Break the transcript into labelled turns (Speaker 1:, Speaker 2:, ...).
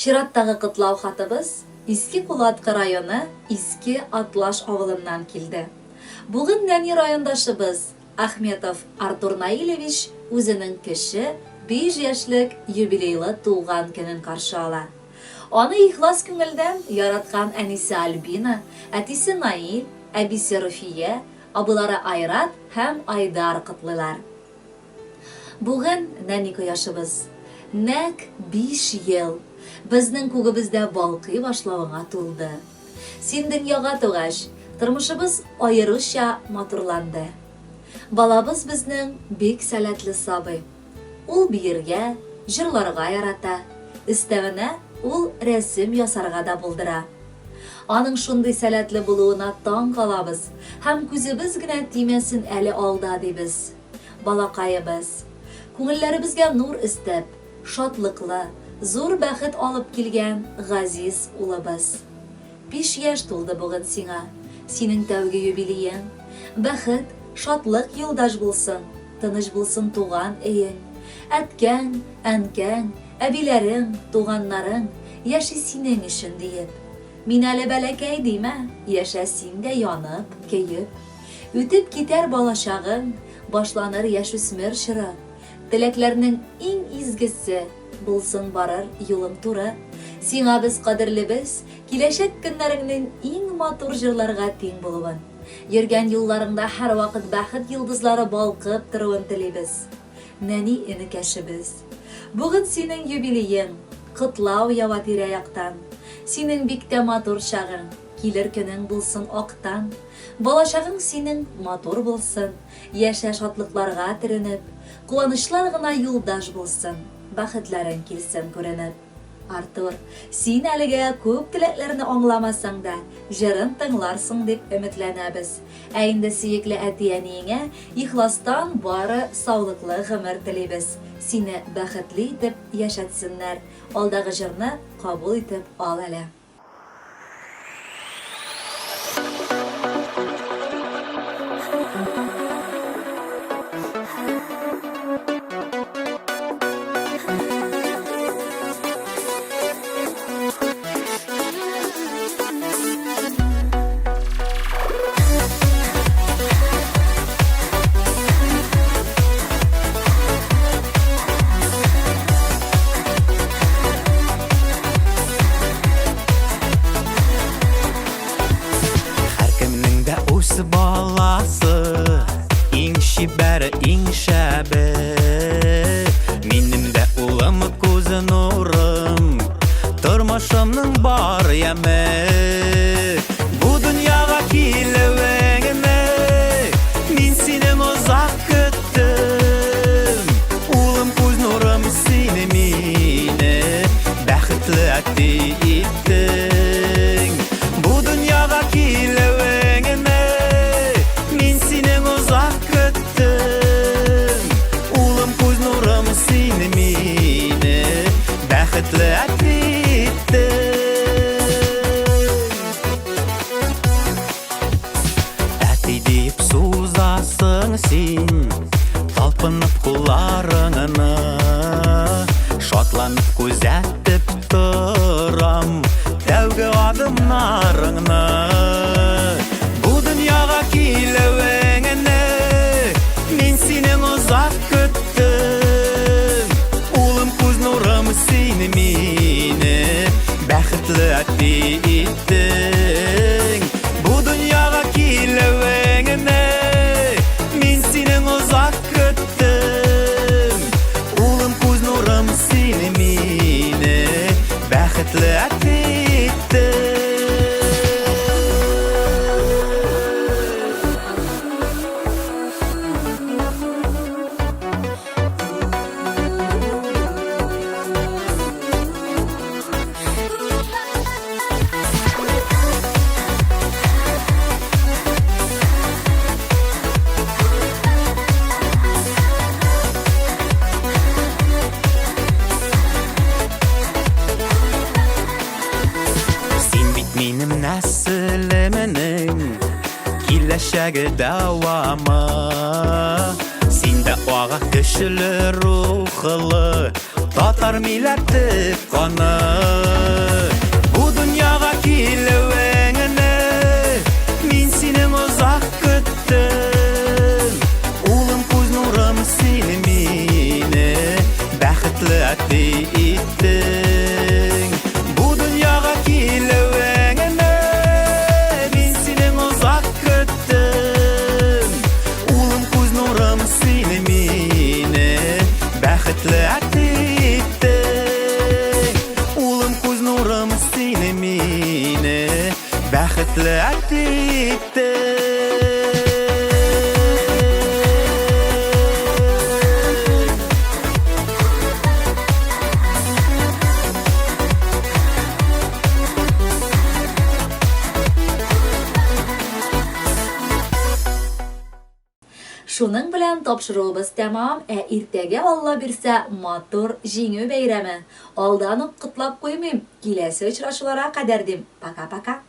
Speaker 1: Чираттагы котлау хатыбыз Иске Кулаткы районы Иске Атлаш авылыннан килде. Бүген нәни райондашыбыз Ахметов Артур Наилевич үзенең кече, биш яшьлек юбилейлы туган көнен каршы ала. Аны ихлас күңелдән яраткан әнисе Альбина, әтисе Наил, әбисе Руфия, абыйлары Айрат һәм Айдар котлыйлар. Бүген, нәни кояшыбыз, нәкъ биш ел, безнең күгебездә балкый башлавыңа тулды. Син дөньяга тугач, тормышыбыз аеруча матурланды. Балабыз безнең бик сәләтле сабый. Ул биергә, җырларга ярата, өстәвенә, ул рәсем ясарга да булдыра. Аның шундый сәләтле булуына таң калабыз һәм күзебез генә тимәсен әле алда, дибез. Балакаебыз, күңелләребезгә нур өстәп, шатлыклы, зур бәхет алып килгән газиз улыбыз. Биш яшь тулды бүген сиңа, синең тәүге юбилеең. Бәхет, шатлык юлдаш булсын, тыныч булсын туган өең. Әткәң, әнкәң, әбиләрең, туганнарың яши синең өчен диеп. Мин әле бәләкәй димә, яшә син дә янып, көеп. Үтеп китәр балачагың, башланыр яшүсмер чоры. Теләкләрнең иң изгесе, булсын барыр юлың туры. Сиңа без кадерлебез, киләчәк көннәреңнең иң матур җырларга тиң булуын, йөргән юлларыңда һәрвакыт бәхет йолдызлары балкып торуын телибез. Нәни энекәшебез. Бүген синең юбилеең, котлау ява тирә-яктан. Синең бик тә матур чагың, килер көнең булсын актан. Балачагың синең матур булсын, яшә шатлыкларга төренеп. Куанычлар гына юлдаш булсын, бәхетләрең килсен күренеп. Артур, син әлегә күп теләкләрне аңламасаң да, җырын тыңларсың дип өметләнәбез. Ә инде сөекле әти-әниеңә ихластан бары саулыклы гомер телибез. Сине бәхетле итеп яшәтсеннәр. Алдагы җырны кабул итеп ал әле.
Speaker 2: Һәркемнең дә үз баласы, иң чибәре, иң шәбе. Минем дә улым күз нурым, тормышымның бар яме. Бу дөньяга килүеңне мин синең озак көттем. Улым, күз нурым, син мине бәхетле әти иттең. Бу дөньяга килүеңне мин синең озак көттем. Улым, күз нурым, син мине бәхетле әти иттең. Әти дип сузасың син, талпынып кулларыңны, шатланып күзәтеп торам тәүге адымнарыңны. Бу дөньяга килүеңне мин синең озак көттем. Улым, күз нурым, син мине бәхетле әти иттең. Бу дөньяга килүеңне мин синең озак көттем. Улым, күз нурым, син мине бәхетле әти иттең. Син бит минем нәселемнең киләчәге дәвамы. Син дә ага көчле рухлы. Татар милләте каны. Бу дөньяга килүеңне мин синең озак көттем. Улым, күз нурым, син мине бәхетле әти иттең. Бу дөньяга килүеңне мин синең озак көттем. Улым, күз нурым, син мине бәхетле әти иттең. Улым, күз нурым, син мине бәхетле әти иттең.
Speaker 1: Шуның белән тапшыруыбыз тәмам, ә иртәгә, Алла бирсә, матур Җиңү бәйрәме. Алдан ук котлап куймыйм, киләсе очрашуларга кадәр дим. Пока-пока.